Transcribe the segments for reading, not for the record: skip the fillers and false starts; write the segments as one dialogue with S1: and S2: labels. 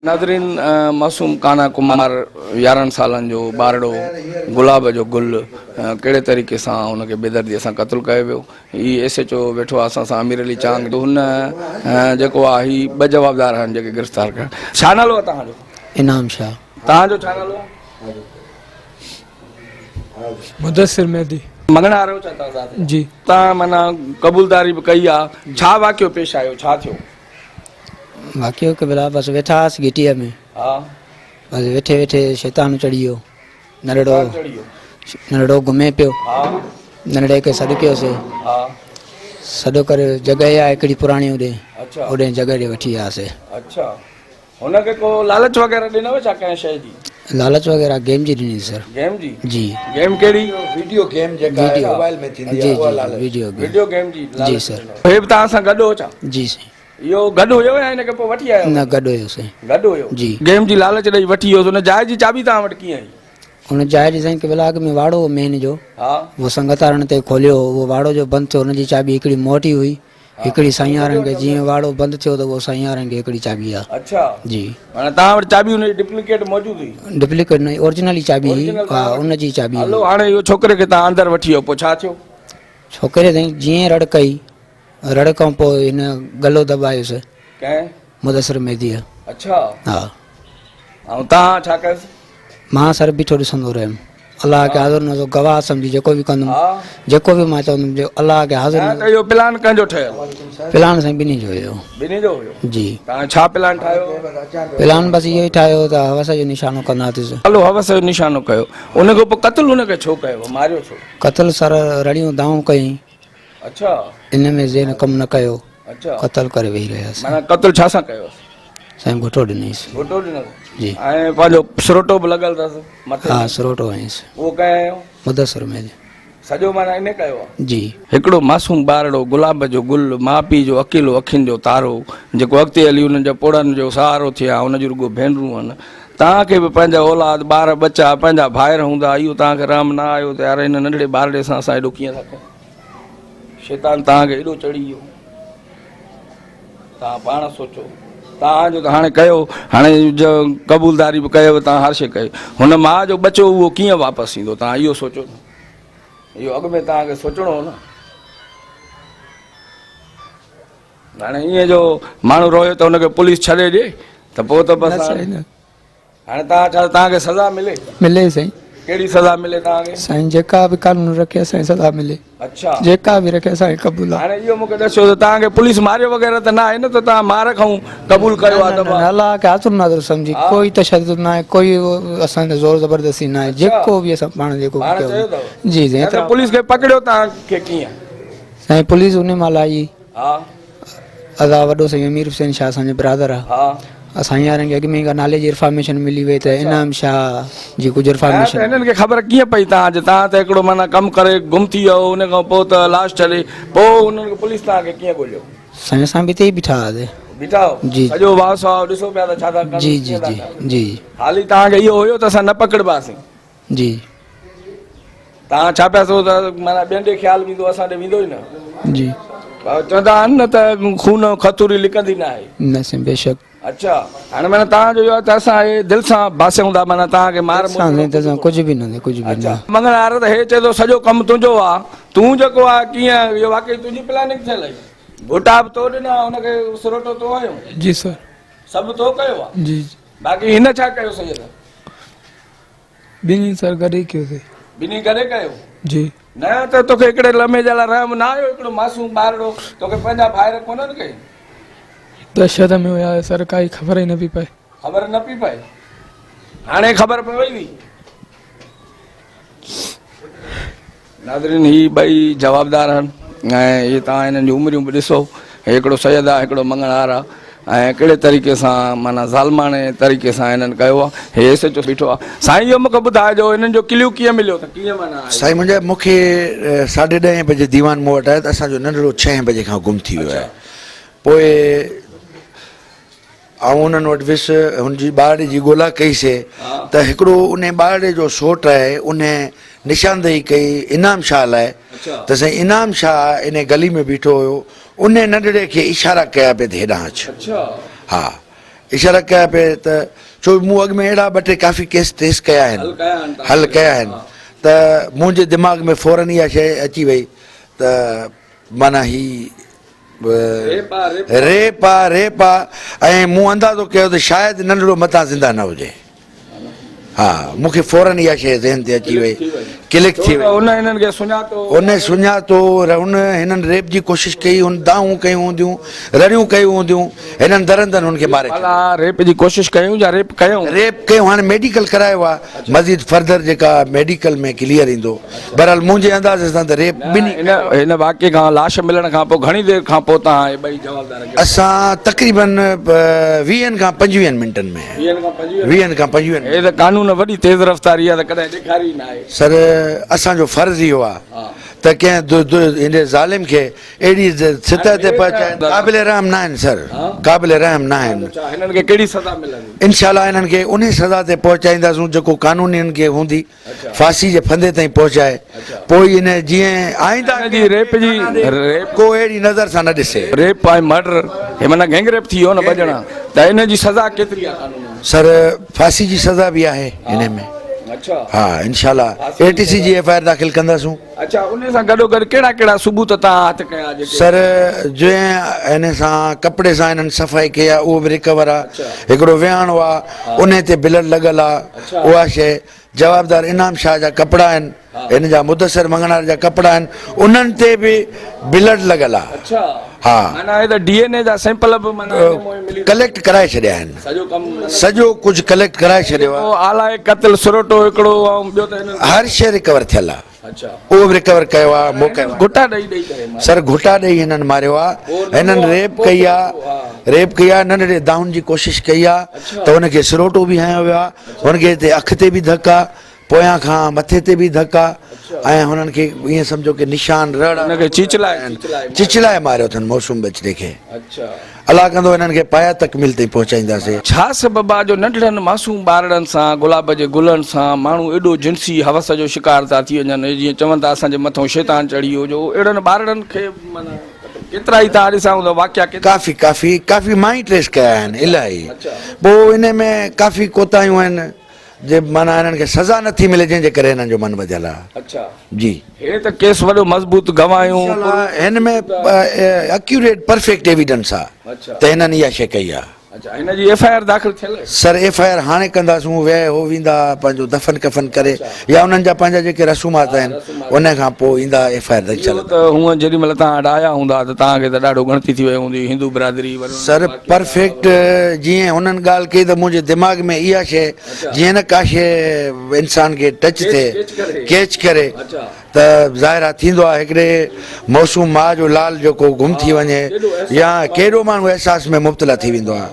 S1: ناظرين معصوم ڪانا ڪمار 11 سالن جو ٻارڙو گلاب جو گل ڪهڙي طريقي سان ان کي بيدردي سان قتل ڪيو ويو. هي ايس ايڇ او ويٺو آهي اسان سان امير علي چانگ هن جيڪو آهي هي ٻه جوابدار آهن جيڪي گرفتار ڪيا. ڇا نالو آهي توهان جو؟
S2: انعام شاهه.
S1: توهان جو ڇا نالو آهي؟
S3: مدثر مهدي.
S1: مڱڻهار آهيو ڇا توهان ساٿ؟
S3: جي.
S1: توهان معنيٰ قبولداري به ڪئي آهي ڇا واقعو پيش آيو ڇا ٿيو؟
S2: واقعو قبلا بس ويٺا هئس گهٽيء ۾.
S1: ها.
S2: بس ويٺي ويٺي شيطان چڙهي ويو. ننڍڙو ننڍڙو گهمي پيو.
S1: ها.
S2: ننڍڙي کي سڏ ڪيوسي.
S1: ها.
S2: سڏ ڪري جڳهه آهي هڪڙي پراڻي هوڏي.
S1: اڇا.
S2: هوڏي جڳهه ڏي وٺي وياسي.
S1: اڇا. هن کي ڪو لالچ وغيره ڏنو ڇا ڪنهن شيء جي؟
S2: لالچ وغيره گيم جي ڏني سر.
S1: گيم جي؟
S2: جي.
S1: گيم ڪهڙي؟
S4: ويڊيو گيم جيڪا موبائل ۾ ٿيندي آهي اها لالچ.
S2: Video game.
S1: ويڊيو گيم جي لالچ.
S2: جي سر.
S1: هي به توهان سان گڏ هو ڇا؟
S2: جي سائين.
S1: اهو گڏ هيو يا هن کي پوء وٺي آيو؟
S2: نه گڏ هيو سائين.
S1: گڏ هيو؟
S2: جي.
S1: گيم جي لالچ ڏئي وٺي ويو ان جاء جي چاٻي توهان وٽ ڪيئن آئي؟
S2: ان جاء جي سائين قبلا اڳ ۾ واڙو هو مين جو.
S1: ها.
S2: اهو سنگتارن تي کوليو هو اهو واڙو جو بند ٿيو ان جي چاٻي هڪڙي مون وٽ ئي هئي. هڪڙي سائين وارن کي جيئن واڙو بند ٿيو ته اهو سائين وارن کي هڪڙي چاٻي آ.
S1: اڇا.
S2: جي.
S1: معنيٰ توهان وٽ چاٻي ان جي ڊپليڪيٽ موجود هئي.
S2: ڊپليڪيٽ نه اورجنل ئي چاٻي هئي. ها ان جي چاٻي هئي.
S1: هلو هاڻي اهو ڇوڪري کي توهان اندر وٺي ويو پوء ڇا ٿيو؟
S2: ڇوڪري سائين جيئن رڙ ڪئي رڙ کان پوء هن ڳلو دٻايس.
S1: ڪنهن؟
S2: مدثر مهديء.
S1: اڇا.
S2: ها.
S1: ۽ توهان ڇا ڪيس؟
S2: مان سر بيٺو ڏسندو رهيم. الله کي حاضر ناظر گواهه سمجهي جيڪو به ڪندم جيڪو به مان چوندم جو الله کي حاضر
S1: ته اهو پلان ڪنهن جو ٺهيل هو؟
S2: پلان سائين ٻنهي جو هيو.
S1: ٻنهي جو هيو؟
S2: جي.
S1: توهان ڇا پلان ٺاهيو؟
S2: پلان بس اهو ئي ٺاهيو ته حوس جو نشانو ڪنداسين.
S1: هلو حوس جو نشانو ڪيو. ان کان پوء قتل هن کي ڇو ڪيو؟ ماريو ڇو؟
S2: قتل سر رڙيون دانهون ڪيائين.
S1: اڇا.
S2: ان ۾ ذهن ڪم نه ڪيو.
S1: اڇا.
S2: قتل ڪري ويهي رهياسين.
S1: معنيٰ قتل ڇا سان ڪيوس؟
S2: سائين گهٽو ڏنيس.
S1: گهٽو ڏنس؟
S2: جي.
S1: ۽ پنهنجو سروٽو به لڳل اٿس مٿي؟
S2: ها سروٽو هنيس.
S1: اهو ڪنهن هنيو؟
S2: مدثر مهدي.
S1: سڄو معنيٰ انهي ڪيو آ؟
S2: جي.
S1: هڪڙو معصوم ٻارڙو، گلاب جو گل، ماء پيء جو اڪيلو اکين جو تارو، جيڪو اڳتي هلي انهن جا پوڙهن جو سهارو ٿئي ها، ان جون رڳو ڀينرون هن. توهان کي به پنهنجا اولاد، ٻار ٻچا، پنهنجا ڀائر هوندا، اهو توهان کي رحم نه آيو ته يار هن ننڍڙي ٻارڙي سان اسان ايڏو ڪيئن ٿا ڪيون؟ شيطان توهان کي ايڏو چڙهي ويو. توهان پاڻ سوچو. توهان جو ته هاڻي ڪيو، هاڻي قبولداري به ڪيو، توهان هر شيء ڪئي. هن ماء جو ٻچو اهو ڪيئن واپس ايندو؟ توهان اهو سوچو نه. اهو اڳ ۾ توهان کي سوچڻو هو نه. هاڻي ائين جو ماڻهو روئي ته هن کي پوليس ڇڏي ڏي ته پوء ته بس هاڻي هاڻي توهان ڇا توهان کي سزا ملي؟
S3: ملي سائين.
S1: ڪهڙي سزا ملي توهان کي؟
S3: سائين جيڪا به قانون رکي اسان کي سزا ملي.
S1: اڇا.
S3: جيڪا به رکي اسان کي قبول آ.
S1: هاڻي اهو مون کي ڏسيو ته توهان کي پوليس ماريو وغيره ته نه آهي نه ته توهان مار کان قبول ڪيو آ ته
S3: نه نه الله کي حاضر ناظر سمجهي ڪوئي تشدد نه آهي ڪوئي اسان تي زور زبردستي نه آهي جيڪو به اسان پاڻ جيڪو به ڪيو جي جي
S1: ته پوليس کي پڪڙيو توهان کي ڪيئن؟
S2: سائين پوليس انهي مهل آئي.
S1: ها.
S2: ادا وڏو سائين امير حسين شاهه اسان جو برادر آ.
S1: ها.
S2: اسان يارن کي اڳ ۾ ئي ڪا نالي جي انفارميشن ملي وئي ته انعام شاهه جي ڪجهه انفارميشن.
S1: ته هنن کي خبر ڪيئن پئي تان جي تان ته هڪڙو معنيٰ ڪم ڪري گم ٿي ويو ان کان پوء ته لاش ڇڏي پوء انهن کي پوليس تان کي ڪيئن ڳوليو.
S2: سائين اسان به اتي ئي بيٺا هئاسي.
S1: بيٺا هئو.
S2: جي.
S1: سڄو واء سواء ڏسو پيا ته ڇا ٿا ڪن
S2: جي جي
S1: ڪيئن ٿا
S2: جي
S1: ڪن.
S2: جي.
S1: حالي تان کي اهو هيو ته اسان نه پڪڙباسين.
S2: جي.
S1: توهان ڇا پيا سوچو ته معنيٰ ٻين ڏي خيال ويندو اسان ڏي ويندو ئي نه.
S2: جي.
S1: چوندا آهن نه ته خون کتوري لڪندي نه آهي.
S2: نه سائين بيشڪ.
S1: اڇا هاڻي معنيٰ توهان جو اهو آهي ته اسان هي دل سان باسيون ٿا معنيٰ توهان کي مار
S2: دل سان سائين دل سان ڪجهه به نه ڪجهه به نه.
S1: مڱڻهار ته هي چئي ٿو سڄو ڪم تنهنجو آ تون جيڪو آ ڪيئن اهو واقعي تنهنجي پلاننگ ٿيل هئي. گهوٽا به تو ڏنا هن کي سروٽو تو هنيو.
S3: جي سر.
S1: سڀ تو ڪيو آ.
S3: جي.
S1: باقي هن ڇا ڪيو سيد؟
S3: ٻنهي سر گڏي ڪيوسي.
S1: ٻنهي گڏي ڪيو؟
S3: جي.
S1: نه ته توکي هڪڙي لمحي جي لاء رحم نه آيو هڪڙو معصوم ٻارڙو توکي پنهنجا ڀائر ڪونهن ڪي؟
S3: دهشت ۾ هيا سر ڪائي خبر ئي نه پئي پئي.
S1: خبر نه پئي پئي هاڻي خبر پوي ٿي. ناظرين هي ٻئي جوابدار آهن ۽ هي توهان هنن جون عمريون به ڏسو هي هڪڙو سيد آهي هڪڙو مڱڻهار آهي ۽ ڪهڙي طريقي سان معنيٰ ظالماڻي طريقي سان هنن ڪيو آهي هي ايس ايڇ او بيٺو آهي سائين اهو مونکي ٻڌائجو هنن جو ڪليو ڪيئن مليو ته ڪيئن معنيٰ
S4: سائين منهنجا مون کي ساڍي ڏهين بجي ديوان مون وٽ آيو ته اسان جو ننڍڙو ڇهين بجي کان گم ٿي ويو آهي پوء آئون انهن وٽ ويس، هن جي ٻارڙي جي ڳولا ڪئي سي ته هڪڙو انهي ٻارڙي جو سوٽ آهي، انهي نشاندهي ڪئي انعام شاهه لاء ته سائين انعام شاهه انهي گلي ۾ بيٺو هيو، انهي ننڍڙي کي اشارا ڪيا پئي ته هيڏانهن اچ. ها اشارا ڪيا پئي ته ڇو مون اڳ ۾ اهڙا ٻه ٽي ڪافي ڪيس ٽريس ڪيا آهن حل ڪيا آهن ته منهنجي دماغ ۾ فورن اها شيء اچي وئي ته معنيٰ هي ريپ آ ريپ آ ۽ مون اندازو ڪيو ته شايد ننڍڙو متان زنده نه هجي. ها مون کي فورن اها شيء ذهن تي اچي وئي ڪلڪ ٿي وئي.
S1: ان هنن کي سڃاتو.
S4: ان سڃاتو هن هنن ريپ جي ڪوشش ڪئي هن دانهون ڪيون هونديون رڙيون ڪيون هونديون هنن درندن هن کي ماري ڇڏيو.
S1: ڀلا ريپ جي ڪوشش ڪيون يا ريپ ڪيون؟
S4: ريپ ڪيون هاڻي ميڊيڪل ڪرايو آ مزيد فردر جيڪا ميڊيڪل ۾ ڪليئر ايندو. بهرحال منهنجي اندازي سان ته ريپ ٻنهي.
S1: نه هن واقعي کان لاش ملڻ کان پوء گهڻي دير کان پوء توهان اهي ٻئي جوابدار گرفتار.
S4: اسان تقريبن ويهن کان پنجويهن منٽن ۾. ويهن کان پنجويهن.
S1: هي ته قانون وڏي تيز رفتاري آهي ته ڪڏهن ڏيکاري ئي ناهي.
S4: سر اسان جو فرض اهو آهي ته ڪنهن هن ظالم کي اهڙي سطح تي پهچائين. قابل رحم ناهن سر قابل رحم ناهن.
S1: هنن کي ڪهڙي سزا ملندي؟
S4: انشاء الله هنن کي انهي سزا تي پهچائينداسون جيڪو قانوني هنن کي هوندي. ڦاسي جي ڦندي تائين پهچائي پوء ئي ان جيئن آئنده
S1: هن جي ريپ جي ريپ
S4: ڪو اهڙي نظر سان نه ڏسي.
S1: ريپ ۽ مرڊر هي معنيٰ گينگ ريپ ٿي ويو نه ٻه ڄڻا ته ان جي سزا ڪيتري آهي قانون ۾؟
S4: سر ڦاسي جي سزا به آهي ان ۾.
S1: اڇا.
S4: ها انشاء الله اي ٽي سي جي ايف I R داخل ڪنداسون.
S1: اڇا ان سان گڏو گڏ ڪهڙا ڪهڙا ثبوت توهان هٿ ڪيا جيڪي.
S4: سر جنهن ان سان ڪپڙي سان انهن صفائي ڪئي آهي اهو به ريڪور آهي هڪڙو ويهاڻو آهي انهي تي بلڊ لڳل آهي اها شيء جوابدار انعام شاهه جا ڪپڙا آهن هن جا مدثر مڱڻهار جا ڪپڙا آهن انهن تي به بلڊ لڳل آهي.
S1: اڇا
S4: ها
S1: معنيٰ هي ته ڊي اين اي جا سيمپل به معنيٰ هن مان ئي ملي
S4: ڪليڪٽ ڪرائي ڇڏيا آهن.
S1: سڄو ڪم معنيٰ
S4: سڄو ڪجهه ڪليڪٽ ڪرائي ڇڏيو آهي.
S1: پوء آلاء قتل سروٽو هڪڙو ۽ ٻيو ته هنن
S4: هر شيء ريڪور ٿيل آهي.
S1: اڇا
S4: اهو به ريڪور ڪيو آهي موقعي واري.
S1: گهٽا ڏئي ڏئي ڪري ماريو.
S4: سر گهٽا ڏئي هنن ماريو آهي هنن ريپ ڪئي آهي ريپ ڪئي آهي ننڍڙي دانهن جي ڪوشش ڪئي آهي ته هن کي سروٽو به هنيو ويو آهي هن کي هتي اک تي به ڌڪ آهي پويان کان مٿي تي به ڌڪ آهي ۽ هنن کي ائين سمجهو ڪي نشان رڙ
S1: هن کي چيچلائي
S4: چيچلائي ماريو اٿن موسم ٻچڙي کي. الله ڪندو هنن کي پايا تڪميل تائين پهچائينداسين.
S1: ڇا سبب آ جو ننڍڙن معصوم ٻارڙن سان گلاب جي گلن سان ماڻهو ايڏو جنسي هوس جو شڪار ٿا ٿي وڃن جيئن چون ٿا اسان جي مٿئون شيطان چڙهي ويو جو اهڙن ٻارڙن کي معنيٰ ڪيترا ئي تان ڏسان هوندا واقعا ڪيترا.
S4: ڪافي ڪافي ڪافي مان ئي ٽريس ڪيا آهن الاهي پوء انهي ۾ ڪافي ڪوتاهيون آهن جي معنيٰ هنن کي سزا نٿي ملي جنهن جي ڪري هنن جو من وڌيل آهي.
S1: اڇا.
S4: جي.
S1: هي ته ڪيس وڏو مضبوط گواهيون.
S4: انشاء الله هن ۾ اڪيوريٽ پرفيڪٽ ايويڊنس آ ته هنن اها شي ڪئي آ.
S1: اڇا هن جي ايف I R داخل ٿيل آهي؟
S4: سر ايف I R هاڻي ڪنداسون ويهه هو ويندا پنهنجو دفن ڪفن ڪري يا انهن جا پنهنجا جيڪي رسومات آهن ان کان پوء ايندا ايف I R انشاء
S1: الله. اهو ته هونئن جيڏي مهل توهان وٽ آيا هوندا ته توهان کي ته ڏاڍو ڳڻتي ٿي وئي هوندي هندو برادري وري
S4: سر پرفيڪٽ جيئن هنن ڳالهه ڪئي ته منهنجي دماغ ۾ اها شي جيئن نه ڪا شي انسان کي ٽچ ٿئي ڪيچ ڪري ته ظاهر آ ٿيندو آ هڪڙي موسوم ماء جو لال جيڪو گم ٿي وڃي يا ڪيڏو ماڻهو احساس ۾ مبتلا ٿي ويندو آ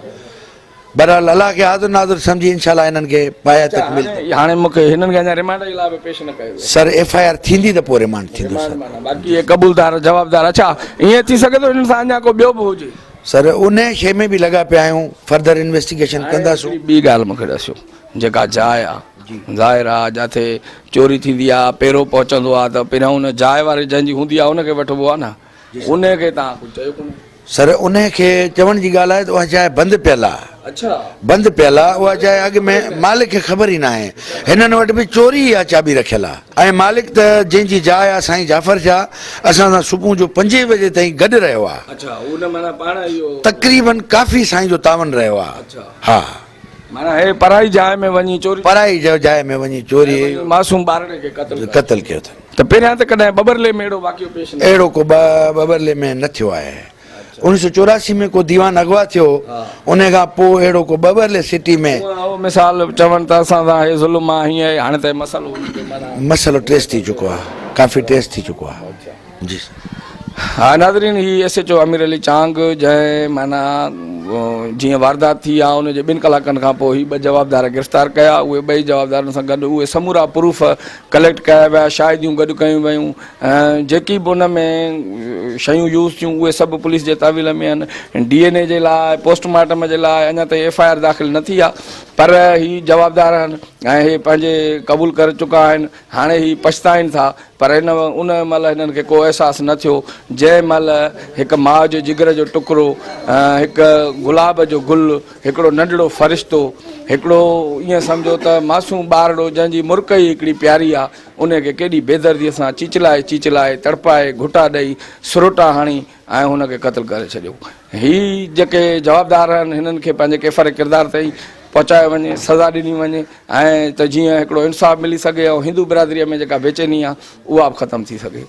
S4: بهرحال الله کي حاضر ناظر سمجهي انشاء الله هنن کي پايا تڪميل
S1: هاڻي مونکي هنن کي اڃا ريمانڊ جي لاء به پيش نه ڪيو ويو.
S4: سر ايف I R ٿيندي ته پوء ريمانڊ ٿيندو سر.
S1: باقي اهي قبولدار جوابدار اڇا ائين ٿي سگهي ٿو هنن سان اڃا ڪو ٻيو به هجي.
S4: سر انهي شي ۾ به لڳا پيا آهيون فردر انويسٽيگيشن ڪنداسون.
S1: هاڻي هڪڙي ٻي ڳالهه مونکي ڏسيو جيڪا جاء آ ظاهر آ جاٿي چوري ٿيندي آ پيرو پهچندو آ ته پهريان ان جاء واري جنهن جي هوندي آ ان کي وٺبو آ نه انهي کي توهان ڪجهه چيو ڪونهي.
S4: سر انهي کي چوڻ جي ڳالهه آهي ته اها جاء بند پيل آ بند پيل آ اها جاء اڳ ۾ مالڪ کي خبر ئي ناهي هنن وٽ به چوري اها چاٻي رکيل آ ۽ مالڪ ته جنهن جي جاء آ سائين جعفر شاهه اسان سان صبح جو پنجين بجي تائين گڏ رهيو آ تقريبن ڪافي سائين جو تعاون رهيو آ ها.
S1: معنيٰ هي پرائي جاء ۾ وڃي چوري.
S4: پرائي جاء ۾ وڃي چوري.
S1: معصوم ٻارڙي کي قتل ڪيو.
S4: قتل ڪيو اٿن.
S1: ته پهريان ته ڪڏهن ٻٻرلي ۾ اهڙو واقعو پيش نه آيو.
S4: اهڙو ڪو ٻٻرلي ۾ نه ٿيو آهي. 1984 ۾ ڪو ديوان اغوا ٿيو هو، انهي کان پوء اهڙو ڪو ٻٻرلي سٽي ۾.
S1: هونئن اهو مثال چون ته اسان سان هي ظلم آ هيئن آهي، هاڻي ته هي مسئلو ان کي معنيٰ.
S4: مسئلو ٽريس ٿي چڪو آهي، ڪافي ٽريس ٿي چڪو آهي. جي سر.
S1: ها ناظرين هي S H O Amir Ali Chang جنهن معنيٰ جيئن واردات ٿي آ ان جي ٻن ڪلاڪن کان پوء هي ٻه جوابدار گرفتار ڪيا اهي ٻئي جوابدارن سان گڏ اهي سمورا پروف ڪليڪٽ ڪيا ويا شاهديون گڏ ڪيون ويون جيڪي به ان ۾ شيون يوز ٿيون اهي سڀ پوليس جي تحويل ۾ آهن ڊي اين اي جي لاء پوسٽ مارٽم جي لاء اڃا تائين ايف I R داخل نه ٿي آ پر هي جوابدار آهن ۽ هي پنهنجي قبول ڪري چڪا آهن هاڻي هي پڇتائين ٿا پر ان ان مهل هنن کي ڪو احساس نه ٿيو، جنهن مهل هڪ ماء جي جگر جو ٽڪرو هڪ گلاب جو گل، هڪڙو ننڍڙو فرشتو، هڪڙو ائين سمجهو ته معصوم ٻارڙو جنهن جي مرڪ ئي هڪڙي پياري آ، انهي کي ڪيڏي بيدرديء سان چيچلائي چيچلائي، تڙپائي، گهٽا ڏئي، سروٽا هڻي ۽ هن کي قتل ڪري ڇڏيو. هي جيڪي جوابدار آهن هنن کي پنهنجي ڪيفر ڪردار تائين پهچايو وڃي، سزا ڏني وڃي ۽ ته جيئن هڪڙو انصاف ملي سگهي ۽ هندو برادريء ۾ جيڪا بيچيني آ اها به ختم ٿي سگهي.